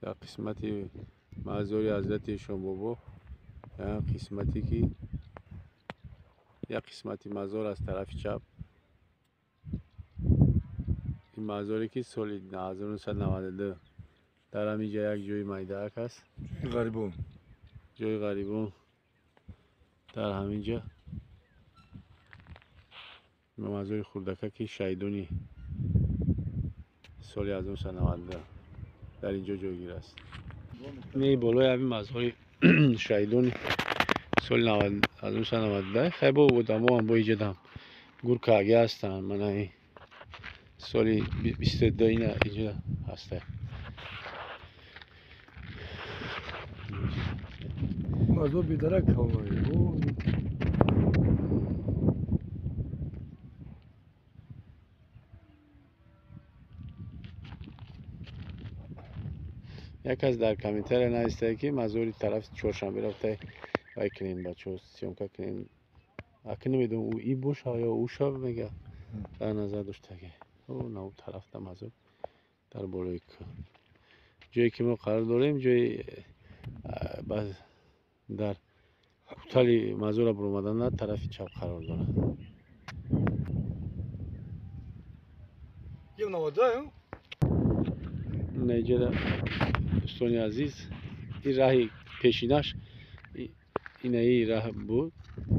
Дар қисмати мазори ҳазрати Эшонбобо қисмате ки як қисмати мазор аз тарафи чап, ин мазоре ки соли 1992 дар ҳамин ҷа як ҷои майдаак аст, ғарибон, ҷои ғарибон дар ҳамин ҷа мазори хурдака ки шаҳидони соли 1992 дар ин ҷо ҷойгир аст. Не, болои ҳамин мазори шаҳидони соли 1992 хай бо одамоам бо иҷадам гуркаги ҳастанд. Мана соли 22 ина иҷа ҳаста. Мазор бедарак калмай. Як кас дар комментария навистае ки мазори тарафи Чоршанбе рафта вай кунем, бачаҳо съёмка кунем. Аки намедонам ӯ и боша ё ӯ шав мега дар назар доштаги. Ӯ на ӯ тарафта мазор дар болои кӯҳ. Ҷое ки мо қарор дорем, ҷои дар кутали мазора баромадан на тарафи чап қарор дорад. Наиҷада дӯстони азиз, ин раҳи пешинаш инаи раҳ буд,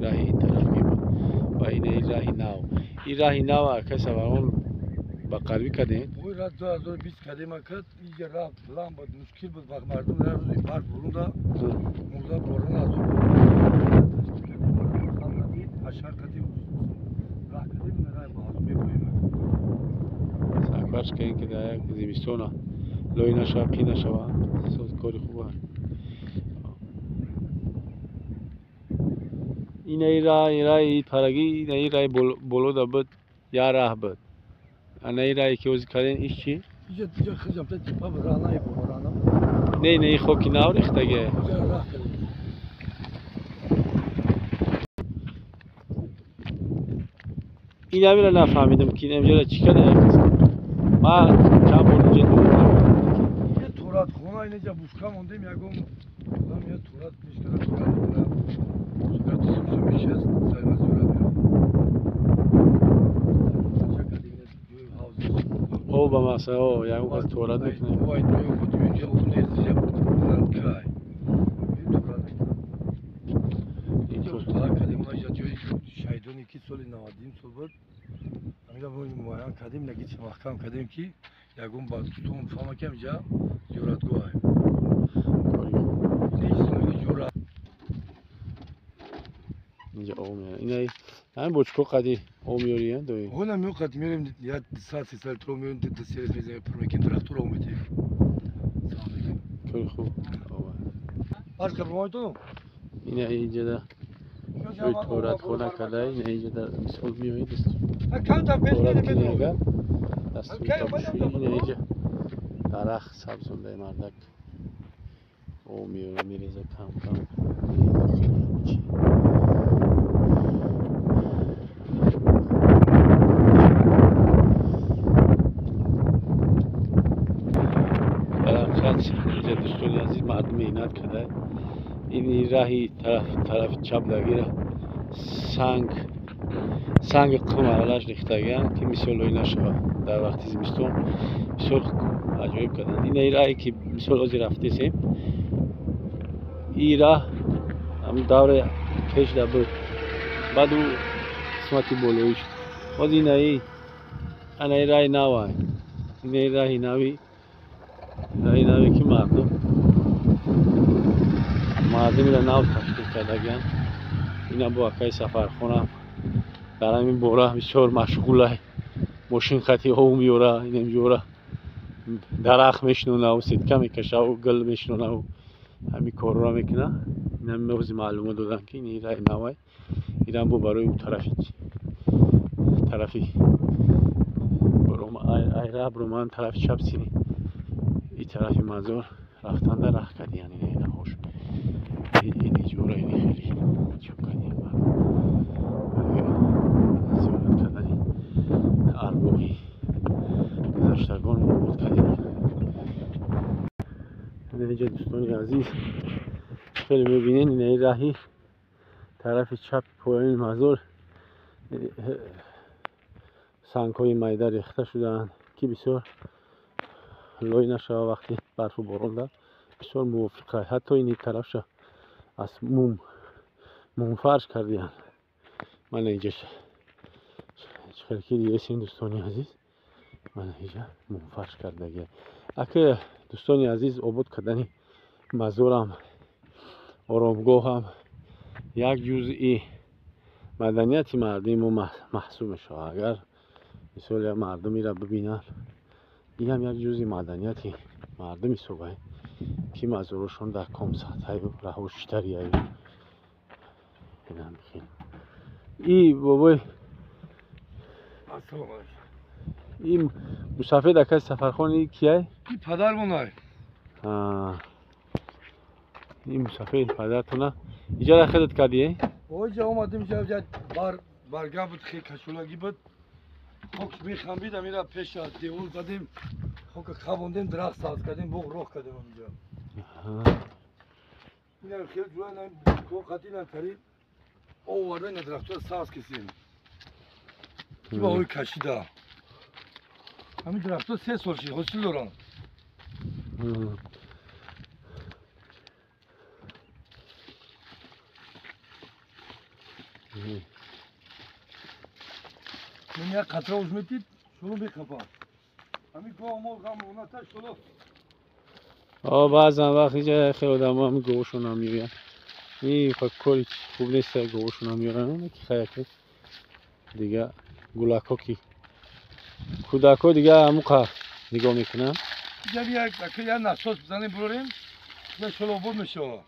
раҳи ин тараф буд ва инаи раҳи нав. Ин раҳи нав акай Сафархон ба қарбӣ кардем. Ой, раҳ 2020 кардем акад, инҷа раҳ план буд, мушкил буд, вақт мардум ҳар рӯзи барф бурунда, мурда борон аз ҳашар кардем, раҳ кардем, раҳ ба ҳазу мебоем. Сакварш кардем ки дар як зимистона лой нашава, қӣ нашава, кори хуба. Инаи раҳи парагӣ, инаи раҳи болода буд, як раҳ буд. Анаи раҳе ки ҳозир кардем, иш чӣ? Не, не, ин хоки нав рехтаге. Ин ҳаминро нафаҳмидам ки инҷоро чӣ карда як кас. Ман чанд бор инҷа дур Туратхона инҷа бушка мондем, ягон одам я турат пеш карда, турат мекунад. Сурат сусу мешаст, сайма сурат меравад. О, ба мақсад, о, ягон кас турат мекунад. Вай, ҷои худ инҷа об нест, инҷа баланд кай. Турат мекунад. Инҷа устала кардем, инҷа ҷои шаҳидоне ки соли 92 сол буд, ҳаминҷа мо муайян кардем, наки маҳкам кардем ки ягон ба дӯстон фаҳма ки ҳаминҷа зиёратгоҳ. Инҷа об меорад. Инаи ҳамин бочко қади об меорӣ, дои? Ҳона мео қад меорем, як саат, се саат тро меорем, ду се рез мезанем, пур мекунем, дарахтро об медиҳем. Кори хуб. Арз кардам, Ина инҷада ҷои торатхона карда, ина инҷада мисол меоӣ торат кунӣ агар дастури бушӯӣ, ина инҷа дарахт сабзондаи мардак об меорад, мереза кам кам. Инҷа дӯстони азиз мардум меҳнат карда. Ин раҳи тарафи чап дагира санги қум аралаш рехтагианд ки мисол лой нашавад дар вақти зимистон. Бисёр аҷоиб карданд. Ин раҳе ки мисол ҳозир рафтесем, ин раҳ ҳамн давраи пеш да буд, баъд ӯ қисмати болоиш. Боз инаи анаи раҳи навай, инаи раҳи нави, раҳи наве ки мардумро нав ташкил кардагианд. Ина бо акаи Сафархона дар ҳамин бора бисёр машғулай. Мошин хати об меора, инамҷора дарахт мешинонаву сетка мекашаву гул мешинонаву ҳамин корро мекунад. Ина меози маълумот доданд ки ин раҳи навай. Инам бо барои ӯ тарафи айра баромадан тарафи чап сини и тарафи мазор рафтанда раҳ кардиян ина инаҳош. Ин иҷора ини хеле чоп кардиян барои зиёрат кардани арвоҳи гузаштагон обод кардиян. Инҷа дӯстони азиз хеле мебинед, ин раҳи тарафи чап поёни мазор сангҳои майда рехта шудаанд, ки бисёр лой нашава вақти барфу борон да бисёр мувофиқ. Ҳатто ин тарафша аз мумфарш кардианд. Мана инҷа хеле ки дидесем дӯстони азиз, мана инҷа мумфарш кардагия. Ака дӯстони азиз, обод кардани мазорам, оромгоҳам як ҷузъи маданияти мардуми мо маҳсуб мешавад. Агар мисол як мардумеро бибинанд, инам як ҷузъи маданияти мардум ҳисобад, ки мазорошон дар ком сатҳаю раҳоштарияю. Инам хел. И бобой, ин мусафед акай Сафархон и кияй? И падармонай. Ин мусафед падартона. Иҷара худат кардӣ? Оҷа омадем, иҷа бар барга буд, хел кашолагӣ буд. Хок мехамбид, амира пеша девор задем, хока хабондем, дарахт сабз кардем, боғ роҳ кардем инҷа. Ина хел ҷура на коқати на тари оварда ина дарахтҳоро сабз кисем. Ки ба ҳои кашида. Ҳамин дарахтҳо 3 сол шид, ҳосил доранд. Ман як қатра уж метид, шуно мехапад. Ҳамин гов мол ғам оната шуно. Баъзан вақт инҷа хеле одамо ҳамин говошонам меоянд. Ин кори хуб нест, говошонам меоранд, ки хаяке дига гулакҳо ки кӯдакҳо дига ҳамуқа нигоҳ мекунанд. Инҷа як насос бизанем, бурорем, инҷа шоло обод мешавад.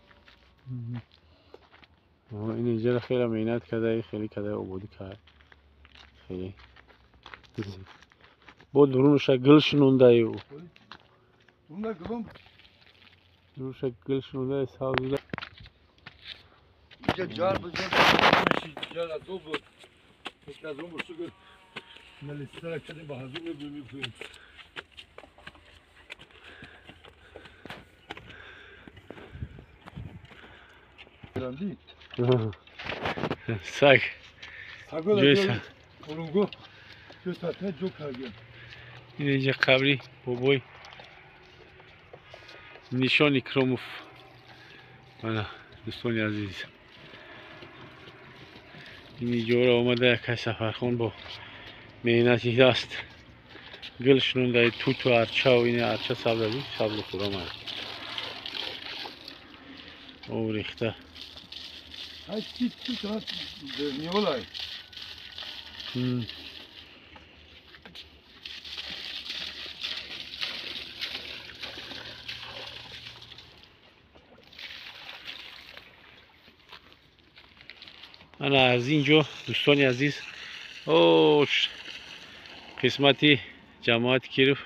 Ин инҷаро хеле меҳнат карда, хеле карда ободӣ кард. Хеле бо дурунаша гул шинондаю. Дурунаша гул шинондаю, сабзуда. Инҷа ҷар буд, ҷар азоб буд. Аз он бурсу налистара кардем, ба ҳазур мебурем. Саг. Ин инҷа қабри бобой Нишон Икромов. Мана дӯстони азиз, ин иҷора омада якай Сафархон бо меҳнати даст гул шинондаи туту арчау. Ин арча сабзади, сабзу хӯрам об рехта. Ана аз ин ҷо дӯстони азиз, ош қисмати ҷамоати Киров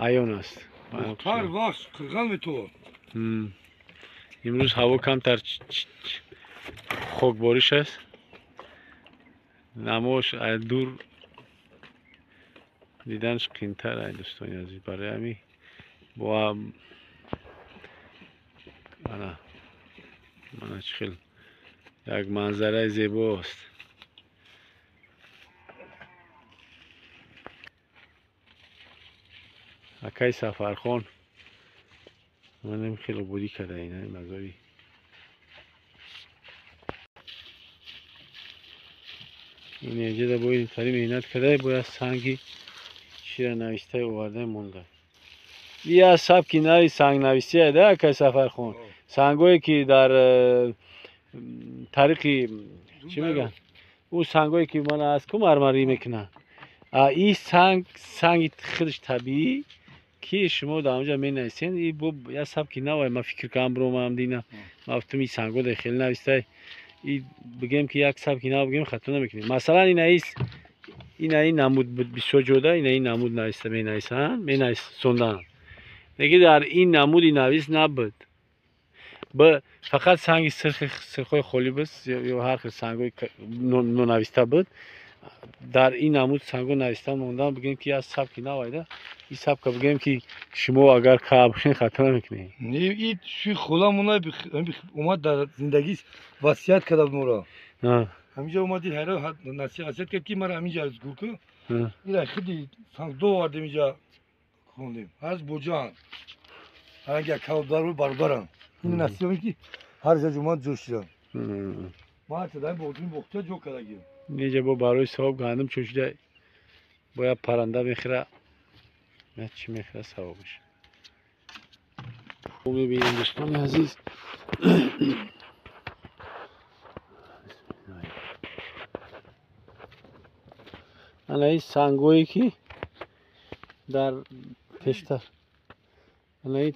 аён аст. Ҳар вақт қирған метавад. Имрӯз ҳаво камтар хокбориш аст. Намош аз дур диданаш қиинтар ай дӯстони азиз. Барои ҳамин бо ана мана чӣ хел як манзараи зебост. Акай Сафархон манам хеле ободӣ карда ина мазори. Ин инҷа бояд тари меҳнат карда, бояд санги чира навиштаи оварда монда. Я сабки нави сангнависия да акай Сафархон. Сангое ки дар тариқи чӣ мегӯянд, ӯ сангое ки мана аз ку мармарӣ мекунанд. И санг санги худаш табиӣ ки шумо дар онҷа менависед, и бо я сабки навай. Ман фикр кардам биромадам дина, ман гуфтам ин сангҳо дар хеле навистай, и бигем ки як сабки нав бигем хато намекунем. Масалан ина ин намуд буд бисёр ҷода, ина ин намуд нависта менависанд, менависонданд. Лекин дар ин намуди навис набуд. Фақат санги сирхҳои холӣ буд ё ҳар хел сангҳои нонависта буд. Дар ин намуд сангҳо навистан мондан, бигем ки аз сабки навайда, ин сабка бигем ки шумо агар каа бошед хато намекунед. Не, и шуи холамона омад дар зиндагиш васият карда моро. Ҳаминҷа омади ҳайрон васият кард ки мара ҳаминҷа гур ку. Ира худи сангдо овардем инҷа хондем. Ҳарз боҷаанд. Ҳаранги акавдару бародарам. Ин насиҳое ки ҳар ҷа ҷумъа ҷӯ шидам. Ма ҳарча дар боғҷуни боғча ҷо кардагим. Неҷа бо барои савоб гандум чӯшида бояд парранда мехӯра, на чӣ мехӯра савобаш. Мебинем дӯстони азиз. Ана ин сангҳое ки дар пештар ана ин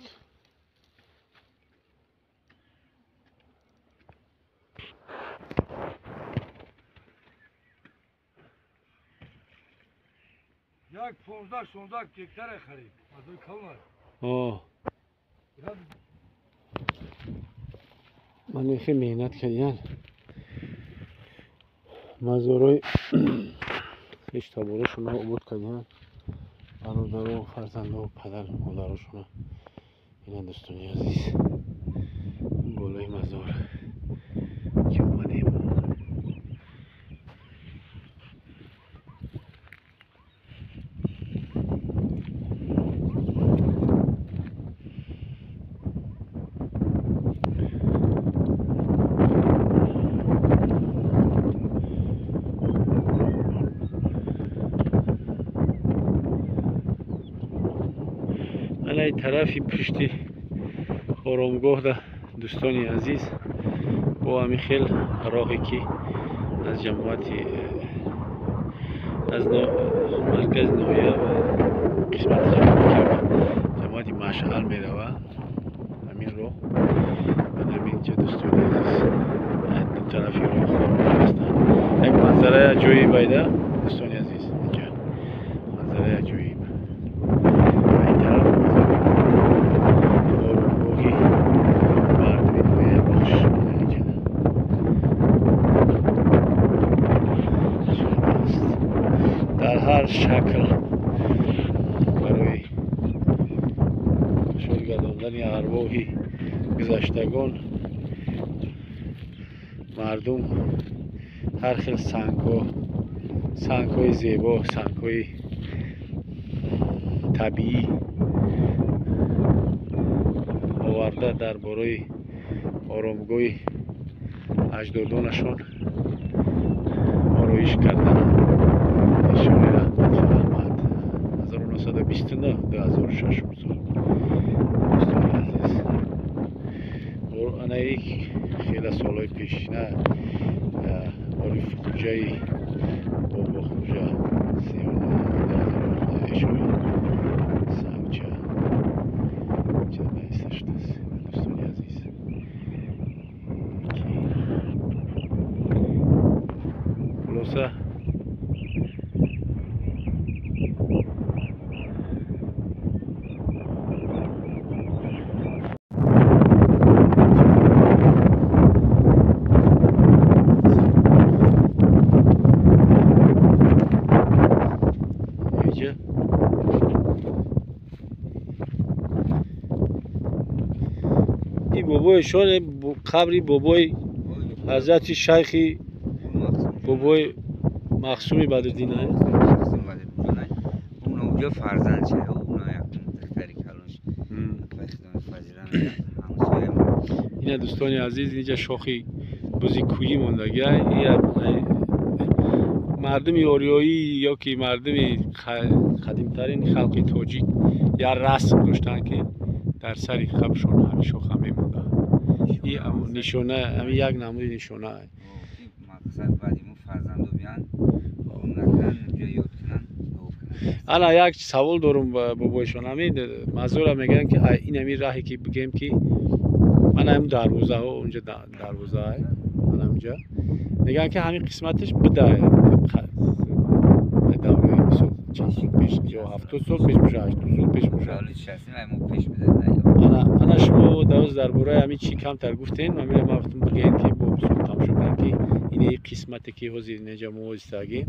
як 15-16 гектара харид. Мазои калон. Ман хеле меҳнат кардам. Мазорои хештаборошонро обод кардам. Бародаро, фарзандо, падар, модарошонро. Ина дӯстони азиз, болои мазор ки омадем. Тарафи пушти оромгоҳда дӯстони азиз бо ҳамин хел роҳе ки аз ҷамоати аз маркази ноҳия ва қисмати ҷамоати Машъал мерава, ҳамин роҳ ҳаминҷа дӯстони азиз ду тарафи роҳ хоромгоҳ ҳастанд. Як манзараи аҷоиб айда дӯстони азиз, инҷа манзараи аҷоиб. Дар ҳар шакл барои шодгардондани арвоҳи гузаштагон мардум ҳар хел сангҳо, сангҳои зебо, сангҳои табиӣ оварда дар бораи оромгоҳи аҷдодонашон ороиш карданд. Эшони раҳмат фаҳмад. 1929 2006 сол. Дӯстони азиз, анаи хеле солҳои пешина Ориф Хуҷаи Бобохуҷа эшони сангча ча нависта шудааст. Дӯстони азиз, хулоса бобои шон қабри бобои ҳазрати шайхи бобои Махсуми Бадриддин. Ина дӯстони азиз, инҷа шохи бузи кӯҳӣ мондагиа. Мардуми ориёӣ ё ки мардуми қадимтарин халқи тоҷик як расм доштанд ки дар сари қабршон ҳамин шоха мемонданд. Ин нишона, ҳамин як намуди нишона. Ана як савол дорум бобоишон. Ҳамин мазора мегӯянд ки ин ҳамин раҳе ки бигем ки ман ҳамин дарвозаҳо онҷа дарвоза ман ҳаминҷа мегӯянд ки ҳамин қисматаш буда давраи мисол Чанд сол пеш, ё 70 сол пеш боша, 80 сол пеш боша. Ана шумо давоз дар бораи ҳамин чӣ камтар гуфтем, ҳамина ман гуфтам бигӯем ки бо бисёр тамошо кунем ки ин қисмате ки ҳозир инҷа мо истагем,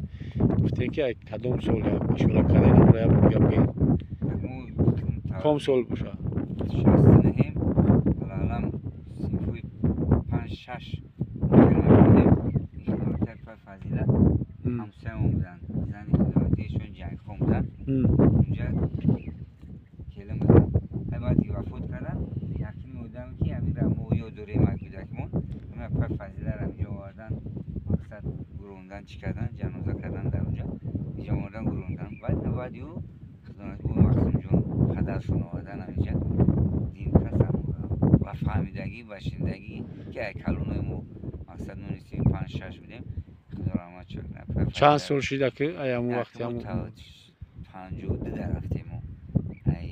гуфтем ки кадом сол ишора кардем, амро як бор гап гӯем. Ком сол боша? 69 алалам синфи 5-6 мехондем. Хидматҳои фазилат ҳамсоямон буданд. Зани хидматиашон ҷангхон буданд. Унҷа келин буданд. Баъд ки вафот карданд, якими одаме ки ҳаминра мо ёд дорем аз кӯдакимон, ҳамин апай Фазиларо инҷо овардан, мақсад гурондан, чӣ кардан, ҷаноза кардан дар онҷа, инҷо овардан гурондан. Баъд баъди ӯ хидмат бо Мақсумҷон падаршон овардан ҳаминҷа. Дин касам ва фаҳмидагӣ ва шинидагӣ ки ай калонои мо мақсад нонистем 5-6 будем. Худо раҳмат шуд. Чанд сол шида ки ай ҳамон вақти ҳамон 52 да рафтем мо. Ай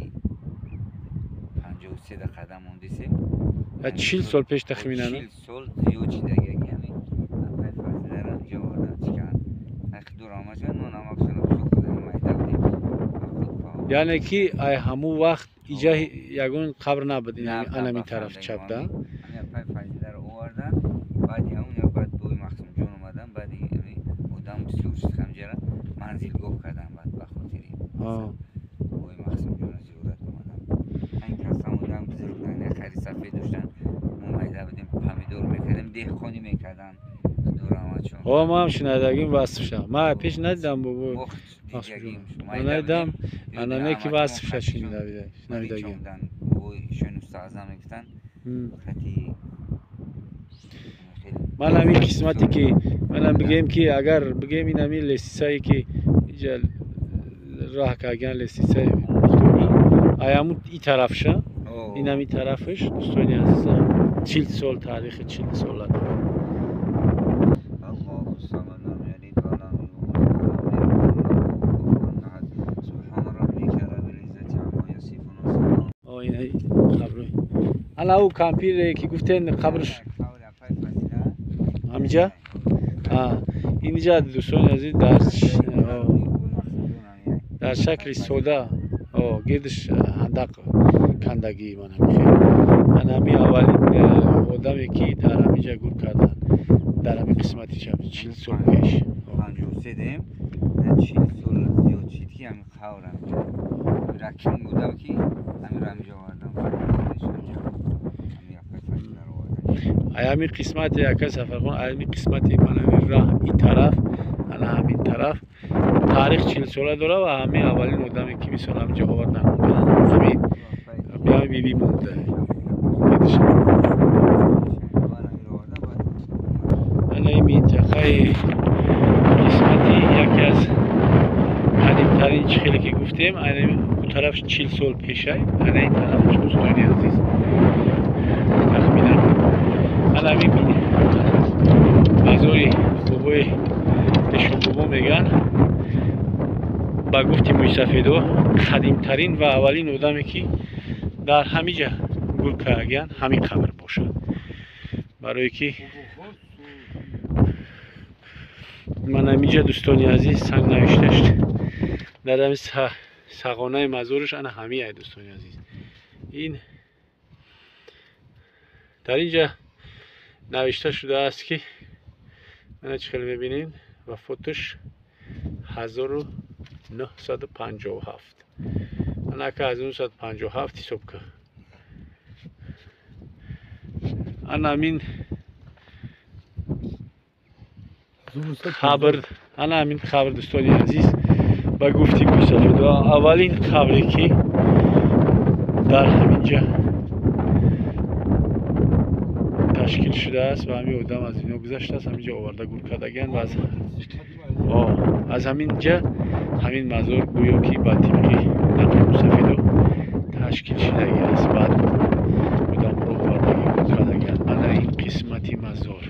53 да қадам мондисем. 40 сол пеш тахминан. 40 сол зиёд шидаги ки ҳамин апай Фазиларо инҷо овардан чӣ кардан. Ай худо раҳмат шуд, мо намакшона бисёр худои майда будем. Яъне ки ай ҳамон вақт иҷа ягон қабр набуд, анами тараф чап да? Ҳамин апай Фазиларо овардан, баъди ҳамон я баъд бои Мақсумҷон омадан, баъди ҳамин одам бисёр шуд ҳамҷара манзилгоҳ кардан баъд ба хотири бои Мақсумҷона зиёрат омадан. Ин касам одам бузург буданд, як хари сафед доштанд, мо майда будем, помидор мекардем, деҳқонӣ мекарданд. Худо раҳмат шуд. О, ман ҳам шинадагим васфша. Ман пеш надидам бобо Мақсумҷон. Ман надидам, анаме ки васфша шинавидагим. Ман ҳамин қисмате ки манам бигӯем ки агар бигӯем ин ҳамин лестницае ки иҷа роҳ кардан лестницаи бетонӣ, ай ҳамун и тарафша, ин ҳамин тарафаш, дӯстони азизам, 40 сол таърихи 40 сола дорад. Ана ӯ кампире ки гуфтен қабрш ҳаминҷа? Инҷа дӯстони азиз дар шакли сода гирдиш ҳандақ кандагӣ ман ҳамин. Ана ҳамин аввалин одаме ки дар ҳаминҷа гур карданд дар ҳамин қисмати чап 40 сол пеш. 53 дем, 40 сол зиёд шид ки ҳамин қаврам. Раким будам ки ҳаминро ҳаминҷо овардам. Ай ҳамин қисмати ака Сафархон, ай ҳамин қисмати ман ҳамин раҳ ин тараф, ана ҳамин тараф таърих 40 сола дорад ва ҳамин аввалин одаме ки мисол ҳаминҷо овардан ҳамин биҳами биби монда. Ана ин минтақаи қисмати яке аз қадимтарин чӣ хеле ки гуфтем, ана ӯ тараф 40 сол пешай, ана ин тарафаш дӯстони азиз тахминан ана ҳамин мазори бобои Эшонбобо мегӯянд ба гуфти мӯйсафедо қадимтарин ва аввалин одаме ки дар ҳамиҷа гур кардагиянд ҳамин қабр бошад. Барое ки ман ҳамиҷа дӯстони азиз санг навишташт дар ҳамин сағонаи мазораш ана ҳамин ай дӯстони азиз. Ин дар инҷа навишта шудааст ки мана чӣ хеле мебинем вафоташ 1957. Ана ака 1957 ҳисоб кар. Ана ҳамин қабр, ана ҳамин қабр дӯстони азиз ба гуфти мӯйсафедо аввалин қабре ки дар ҳаминҷа ташкил шудааст ва ҳамин одам аз ино гузаштааст, ҳаминҷа оварда гур кардагиянд ва аз ҳаминҷа ҳамин мазор гӯё ки ба тибқи нақли мӯйсафедо ташкил шудагӣ аст. Баъд одамро овардаги гур кардагиянд. Ана ин қисмати мазор,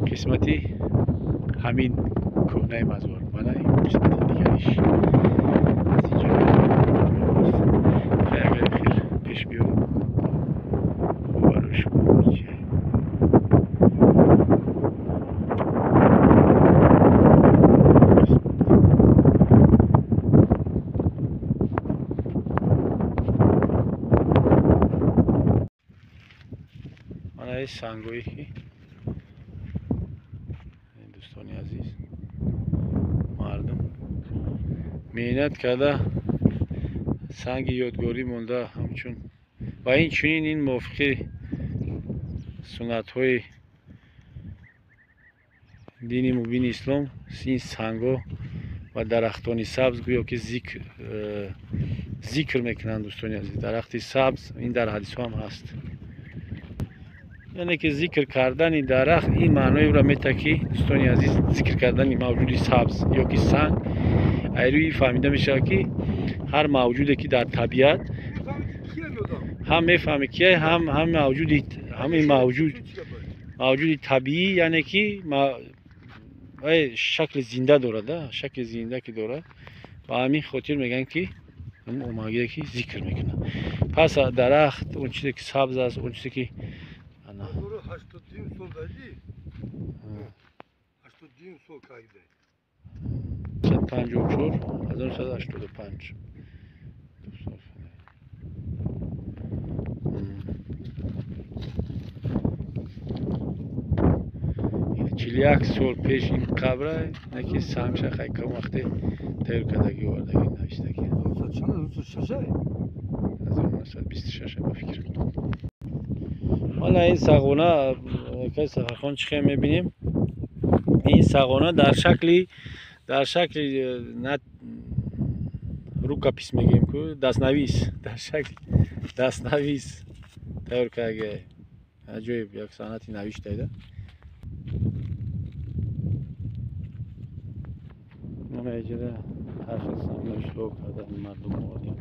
қисмати ҳамин кӯҳнаи мазор, мана ин қисмати дигариш аз инҷо агар хел пеш биёрам барои шумо. Ана ин сангҳое ки дӯстони азиз мардум меҳнат карда санги ёдгорӣ монда ҳамчун ва инчунин ин мувофиқи суннатҳои дини мубини ислом ин сангҳо ва дарахтони сабз гӯё ки зикр мекунанд дӯстони азиз. Дарахти сабз ин дар ҳадисҳо ҳам ҳаст. Яъне ки зикр кардани дарахт ин маънои ӯро метаҳад ки дӯстони азиз зикр кардани мавҷуди сабз ё ки санг айрӯи фаҳмида мешавад ки ҳар мавҷуде ки дар табиат ҳам мефаҳме ки ҳам мавҷуди ҳамин мавҷуди табиӣ яъне ки шакли зинда дорад, шакли зинда ки дорад ба ҳамин хотир мегӯянд ки омагие ки зикр мекунад. Пас дарахт он чизе ки сабз аст, он чизе ки 82 сол дадӣ 82 сол кайда 54 1985 41 сол пеш ин қабра неки сангша хай кам вақте тайёр кардагӣ овардагӣ навиштагӣ 1926 ба фикр. Мана ин сағона кай Сафархон чӣ хел мебинем? Ин сағона дар шакли на рукопись мегӯем ку дастнавис, дар шакли дастнавис тайёр кардагӣ. Аҷоиб як санъати навиштайда. Мана иҷода ҳар хел сангнавиштҳо карда мардум овардем.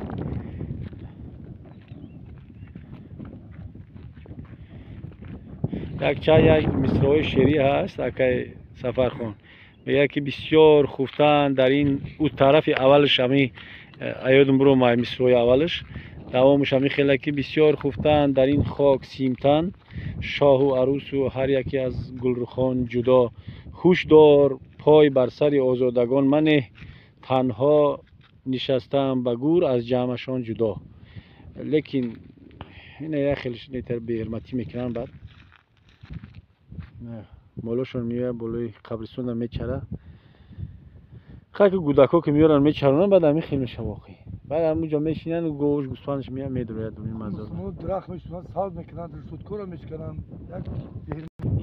Як чанд як мисраҳои шеърӣ ҳаст акай Сафархон. Мегӯяд ки бисёр хуфтан дар ин ӯ тарафи аввалаш ҳами аёдум биромад мисраҳои аввалаш давомаш ҳами хела ки бисёр хуфтан дар ин хок симтан шоҳу арӯсу ҳар яке аз гулрухон ҷудо хуш дор пой бар сари озодагон манеҳ танҳо нишастаам ба гур аз ҷамъашон ҷудо. Лекин ина як хел беҳурматӣ мекунанд. Баъд молошон меояд болои қабристонда мечара. Хай ки гӯдакҳо ки меоранд мечаронанд, баъд ҳамин хел мешава воқеъ. Баъд ҳамунҷо мешинанд говуш гӯсфандаш меояд медрояд думи мазор. Дарахт мешинанд, сабз мекунанд, рушудкора мешкананд.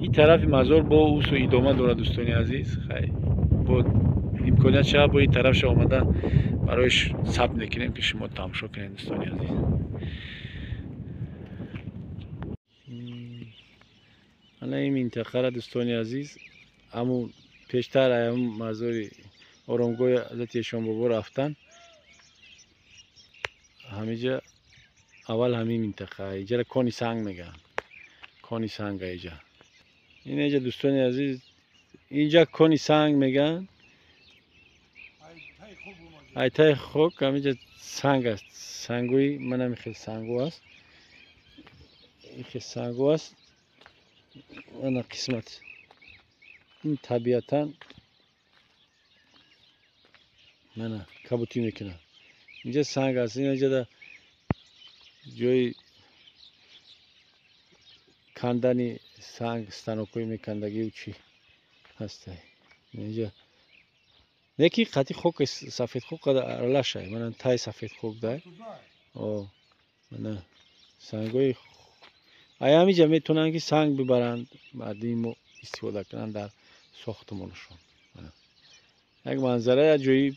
Ин тарафи мазор бо усу идома дорад дӯстони азиз. Хай бо имконият шава бо ин тарафша омада бароиш сабт мекунем ки шумо тамошо кунед дӯстони азиз. Ана ин минтақара дӯстони азиз ҳамун пештар ҳамун мазори оромгоҳи ҳазрати Эшонбобо рафтан ҳамиҷа аввал ҳамин минтақа иҷара кони санг мегӯянд. Кони санг иҷа. Ин иҷа дӯстони азиз инҷа кони санг мегӯянд. Айтаи хок ҳамиҷа санг аст. Сангӯи манам хел сангу аст. Ин хел сангу аст. Ана қисмат. Ин табиатан мана кабутӣ мекунад. Инҷа санг аст. Инҷа да ҷои кандани санг станокҳои мекандагию чӣ ҳаста. Инҷа неки қати хок сафед хок аралашай. Мана тай сафед хок дай. О мана сангҳои ай ҳамиҷа метавонанд ки санг бибаранд мардуми мо истифода кунанд дар сохтмонашон. Як манзараи аҷоиб.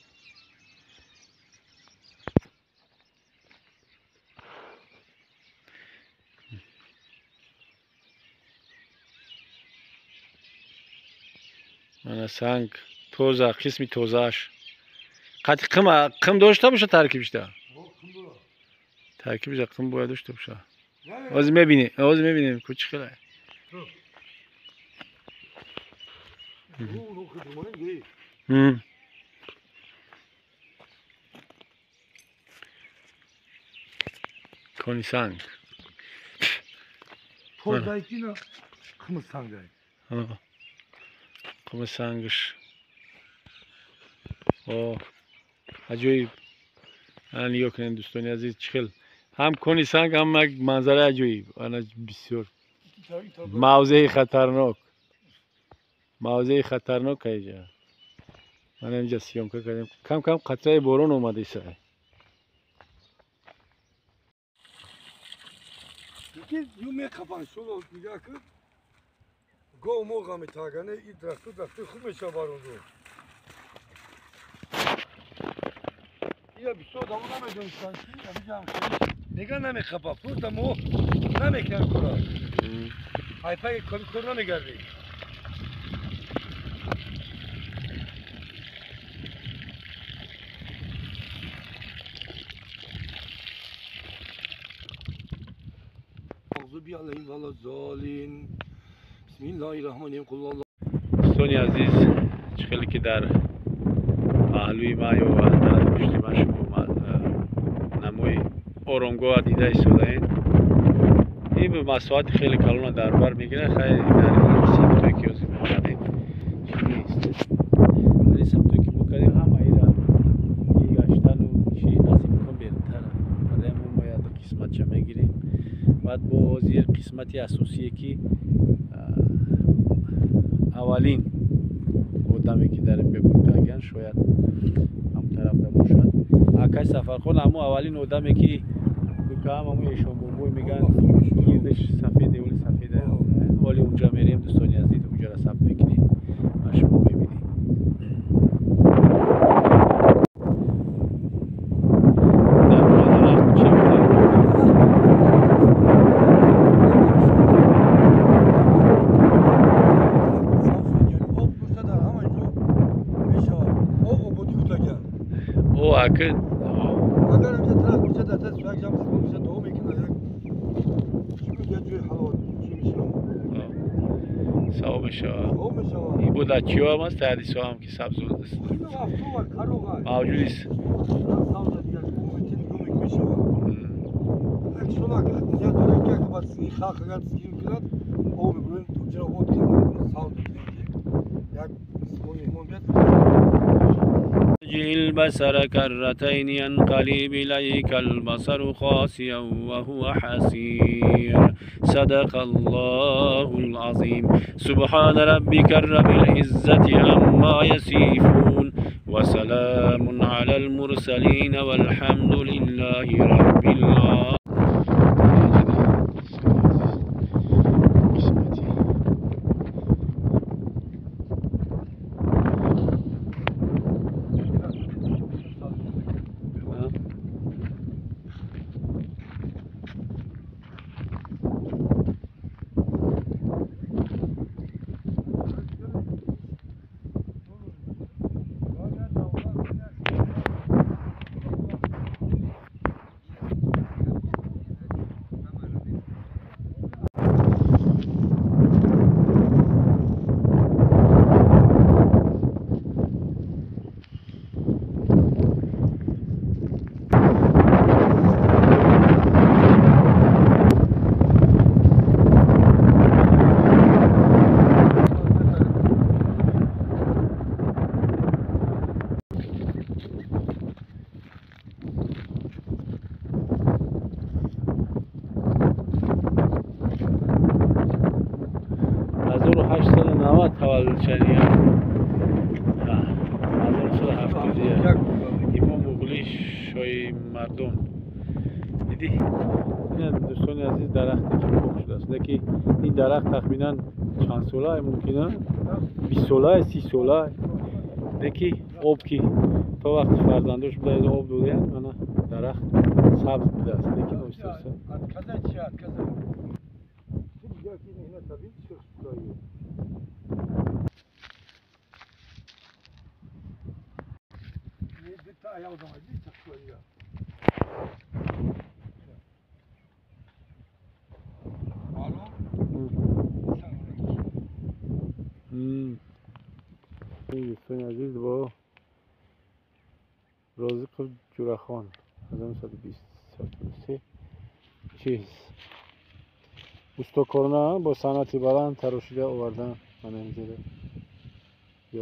Мана санг тоза, қисми тозааш. Қати қим дошта боша таркибишда? Таркибиша қим бояд дошта боша. Ҳозир мебинем, ҳозир мебинем ку чӣ хелае. Кони санг. Тозайкина қими сангай. Қими сангш. О, аҷоиб. Ана нигоҳ кунед дӯстони азиз чӣ хел ҳам кони санг ҳам як манзараи аҷоиб. Ана бисёр Мавзеи хатарнок. Мавзеи хатарнок инҷа. Ман инҷа съёмка кардем. Кам-кам қатраи борон омадиса. Ки ю мехапан шоло нигоҳ кун. Гов моға метагане и дарахту дарахту хуб мешава баронду. Ия бисёр дамо намедонистанд ки амиҷа мега намехапа просто мо намекунам кора. Айпаги кори кор намегардӣ. Дӯстони азиз, чӣ хеле ки дар паҳлӯи ман ё дар пушти ман шумо намои оромгоҳа дида истодаед. Ин масоҳати хеле калона дар бар мегирад. Хайр, дар ин самтое ки ҳозир мо кардем чӣ нест. Дар ин самтое ки мо кардем ҳама ира гаштану чи аз имкон берунтара. Барои мо як қисматча мегирем. Баъд бо ҳозир қисмати асосие ки аввалин одаме ки дар ин бегур кардагиян шояд ҳам тарафда бошад. Акай Сафархон ҳамо аввалин одаме ки гуркаам ҳамо эшонбобой мегӯянд гирдаш сафед деволи сафеда. Ҳоли унҷа мерем дӯстони азиз, унҷаро сабт мекунем ва шумо мебинед. Дар бораи дарахт чӣ мегӯед? О, ака агар инҷа дарахт бошад, дар таси як ҷамъ бошад, дуо мекунад, як чӣ мегӯяд, ҷои ҳаловат чӣ мешавад? Савоб мешавад. Савоб мешавад. Ин бо дар чиҳо ҳам аст, ҳадисҳо ҳам ки сабзу мавҷуд аст. Мешавад. Як сол агар ният дорад, ки як баъд халқ агар дастгирӣ кунад, об мебурем, чаро обод кунем, савз мекунем, ки як меҳмон биёд. البصر كرتين ينقلب إليك البصر خاسئا وهو حسير. صدق الله العظيم. سبحان ربك رب العزة عما يصفون وسلام على المرسلين والحمد لله رب العالمين. Мардон дидӣ, дӯстони азиз, дарахте ки пок шудааст. Лекин ин дарахт тахминан чанд сола мумкина? 20 сола, 30 сола. Лекин об ки то вақти фарзандош буда об додаянд, мана дарахт сабз будааст. Лекин оҳиста оҳиста дӯстони азиз, бо Розиқов Ҷурахон 1923 чиз устокорона бо санъати баланд тарошида овардан, мана инҷо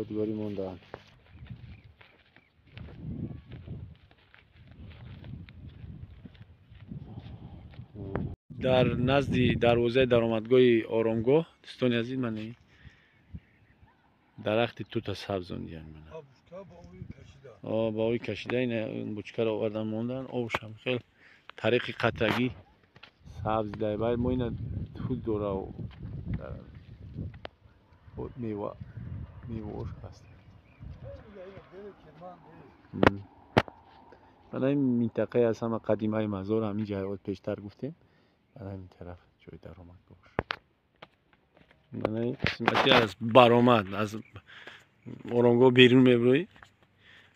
ёдгорӣ мондаанд. Дар назди дарвозаи даромадгоҳи оромгоҳ, дӯстони азиз, ман дарахти тута сабзондиян. Ба оби кашида ин бучкаро овардан мондан, обшам хел тариқи қатрагӣ сабзида. Баъд мо ина тут дора мева меваош ҳаст. Мана ин минтақаи аз ҳама қадимаи мазор, ҳамин ҷайот пештар гуфтем, мана ҳамин тараф ҷои даромадгоҳш. Мана ин қисмати аз баромад аз оромгоҳ берун мебироӣ,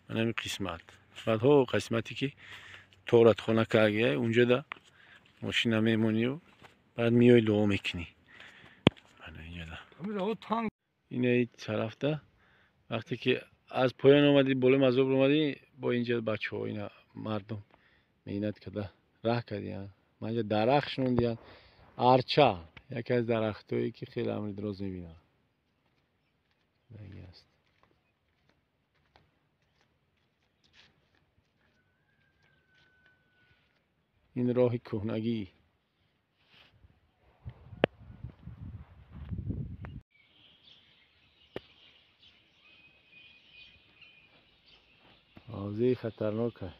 мана ҳамин қисмат. Баъдҳо қисмате ки торатхона кардия, унҷода мошина мемонию баъд миёй дуо мекунӣ. Мана инҷода. Инаи тарафда вақте ки аз поён омадӣ, болои мазор омадӣ, бо инҷа бачаҳо, ина мардум меҳнат карда раҳ кардиянд. Ман инҷа дарахт шунондиянд. Арча яке аз дарахтҳое ки хеле амри дароз мебинам. Аст. Ин роҳи кӯҳнагӣ. Ҳавзаи хатарнок аст.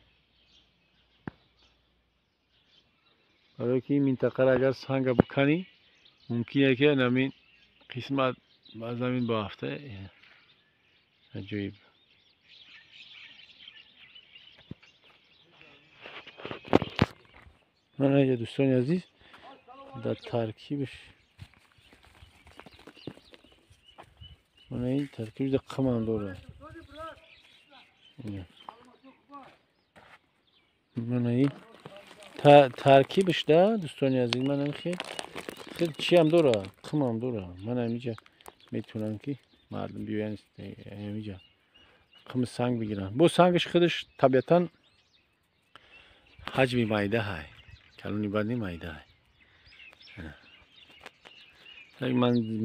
Барои ки ин минтақаро агар санга биканӣ, мумкин е ки ҳамин қисмат ба замин боафта. Аҷоиб. Мана инҷа дӯстони азиз, дар таркибаш мана ин таркибаш дар қимам дорад. Мана ин таркибаш да дӯстони азиз, мана хел хел чиам дора, қимам дора. Мана ҳаминҷа метавонанд ки мардум биёянд ҳаминҷа қими санг бигиранд. Бо сангаш худаш табиатан ҳаҷми майда ҳай, калони бад не, майда ҳай.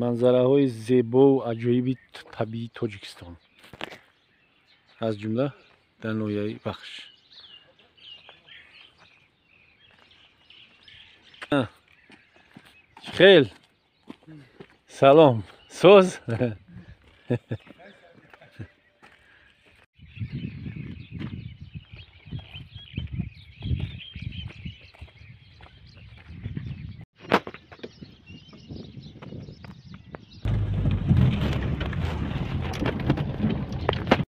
Манзараҳои зебову аҷоиби табиии Тоҷикистон, аз ҷумла дар ноҳияи Вахш. Хел салом, соз.